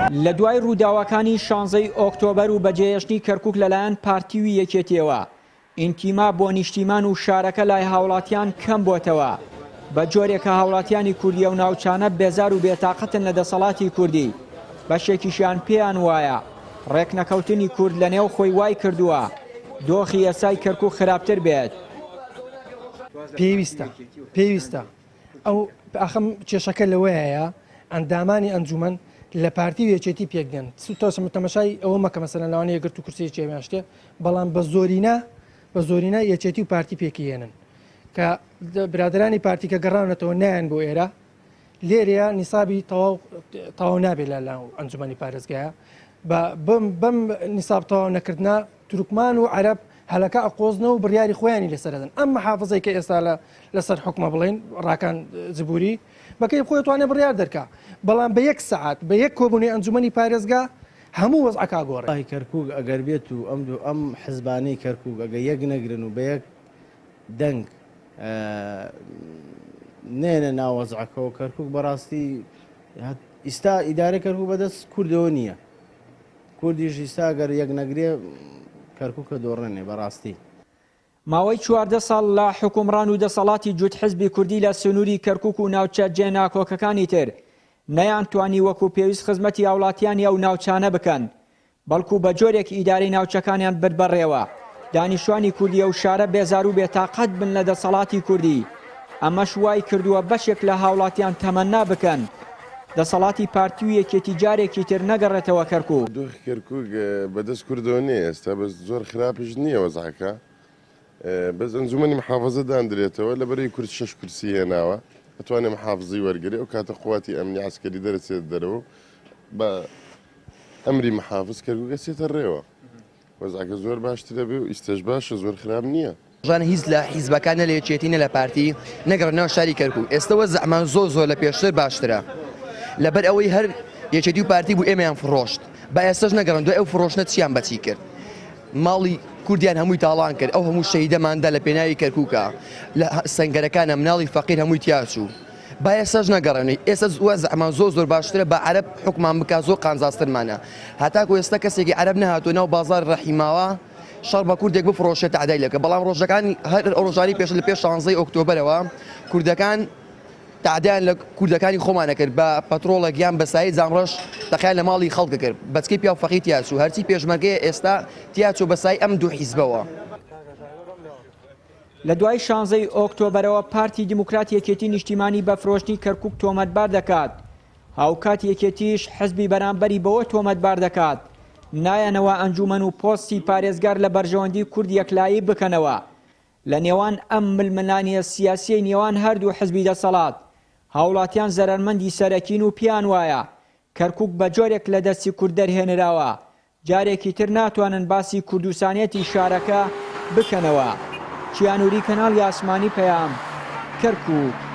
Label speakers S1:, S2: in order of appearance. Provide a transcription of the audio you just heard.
S1: لە دوای ڕووداوەکانی شانزەی ئۆکتۆبەر و بەجێهێشتنی کەرکوک لەلایەن پارتی و یەکێتیەوە، ئینتیما بۆ نیشتیمان و شارەکە لای هاوڵاتیان کەم بۆتەوە، بە جۆرێک کە هاوڵاتیانی کوردی ئەو ناوچانە بێزار و بێتاقەتن لە دەسەڵاتی کوردی، بەشێکیشیان پێیان وایە ڕێکنەکەوتنی کورد لە نێو خۆی وای کردووە دۆخی ئێستای کەرکوک خراپتر بێت.
S2: پێویستە پێویستە ئەو ئاخم کێشەکە لەوەیە ئەندامانی ئەنجومەن لە پارتی و یەکێتی پێک دێن تۆسم تەمەشای ئەوە مەکە مەسەلەن لەوانەیە یەکگرتوو کورسیەکی هەبێ یان شتێ بەڵام بە زۆرینە بە زۆرینە یەکێتی و پارتی پێکیێنن کە برادرانی پارتی کە گەڕاونەتەوە نایەن بۆ ئێرە لێرەیە نیسابی تەواو تەواو نابێت لە ئەنجومەنی پارێزگایە بەم بەم نیساب تەواو نەکردنا تورکمان و عەرەب هەلەکە ئەقۆزنەوە و بڕیاری خۆیانی لەسەر ئەدەن. ئەم محافزەی کە ئێستا لە لەسەر حوکمە بڵێین ڕاکان جبوری بە کەیف خۆی ئەتوانێ بڕیار دەرکا بەڵام بە یەک سەعات بە یەک کۆبوونەی ئەنجومەنی پارێزگا هەموو وەزعەکە ئەگۆڕێ.
S3: وەڵاهی کەرکوک ئەگەر بێت و ئەم دوو ئەم حزبانەی کەرکوک ئەگەر یەک نەگرن و بە یەک دەنگ نەیەنە ناو وەزعەکەوە کەرکوک بەڕاستی ئیستا ئیدارەی کەرکوک بەدەست کوردەوە نییە. کوردیش ئیستا گەر یەک نەگرێ کەرکوکە دۆڕێنێ بەڕاستی.
S1: ماوەی 14 ساڵ لە حوکمڕان و دەسەڵاتی جووت حزبی کوردی لە سنووری کەرکوک و ناوچە جێناکۆکەکانی تر نەیانتوانی وەکو پێویست خزمەتی هاوڵاتیانی ئەو ناوچانە بکەن بەڵکو بە جۆرێک ئیدارەی ناوچەکانیان برد بەڕێوە دانیشتوانی کوردی ئەو شارە بێزارو بێتاقەت بن لە دەسەڵاتی کوردی، ئەمەش وای کردووە بەشێک لە هاوڵاتیان تەمەنا بکەن دەسەڵاتی پارتی و یەکێتی جارێکی تر نەگەڕێتەوە کەرکوک.
S4: دۆخی کەرکوک بەدەست کوردەوە نییە ئێستا بەس زۆر خراپیش نییە وەزعەکە بەس ئەنجومەنی محافەزە داندرێتەوە لەبەرەی کورد شەش کورسی هێناوە ئەتوانێ محافزی وەرگرێ ئەو کاتە قواتی ئەمنی عەسکەری دەرەچێتە دەرەوە و بە ئەمری محافز کەرکوک ئەچێتە ڕێوە. وەزعەکە زۆر باشترە بێ و ئیستەش باشە زۆر خراپ نییە.
S5: ژان هیچ لە حیزبەکان نە لە یەکێتی نە لە پارتی نەگەڕێنەوە ناو شاری کەرکوک ئێستە وەزعمان زۆر زۆر لە پێشتر باشترە لەبەر ئەوەی هەر یەکێتی و پارتی بوو ئێمەیان فڕۆشت با ئێستەش نەگەڕێن دوای ئەو فڕۆشتنە چیان بەچی کرد ماڵی کوردیان هەمووی تاڵان کرد ئەو هەموو شەهیدەماندا لە پێناوی کەرکوکە لە سەنگەرەکانە مناڵی فەقیر هەمووی تیاچوو با ئێستاش نەگەڕێنەوە ئێستا وەزعمان زۆر زۆر باشترە با عەرەب حوکمان بکا زۆر قانجازترمانە هەتاکو ئێستا کەسێکی عەرەب نەهاتووە ناو بازاڕی ڕەحیماوە شەڕ بە کوردێک بفڕۆشێت تەعدای لێ بکە بەڵام ڕۆژەکانی هەر ئەو ڕۆژانی پێش لە پێش شانزەی ئۆکتۆبەرەوە کوردەکان تەعدایان لە کوردەکانی خۆمان ئەکرد بە پەترۆڵێک یان بە سایەی جامڕەش تەقیان لە ماڵی خەڵک ئەکرد بەچکەی پیاو فەقیر تیا چوو هەرچی پێشمەرگەیە ئێستا تیا چوو بە سایەی ئەم دوو حیزبەوە.
S1: لە دوای شانزەی ئۆکتۆبەرەوە پارتی دیموکرات یەکێتی نیشتیمانی بە فرۆشتنی کەرکوک تۆمەتبار دەکات، هاوکات یەکێتیش حزبی بەرامبەری بەوە تۆمەتبار دەکات نایەنەوە ئەنجومەن و پۆستی پارێزگار لە بەرژەوەندی کورد یەکلایی بکەنەوە. لە نێوان ئەم ململانێ سیاسیەی نێوان هەردوو حزبی دەسەڵات، هاوڵاتیان زەرەرمەندی سەرەکین و پێیان وایە کەرکوک بە جۆرێک لە دەستی کورد دەرهێنراوە جارێکی تر ناتوانن باسی کوردستانیەتی شارەکە بکەنەوە. چیانوری کەناڵی ئاسمانی پەیام، کەرکوک.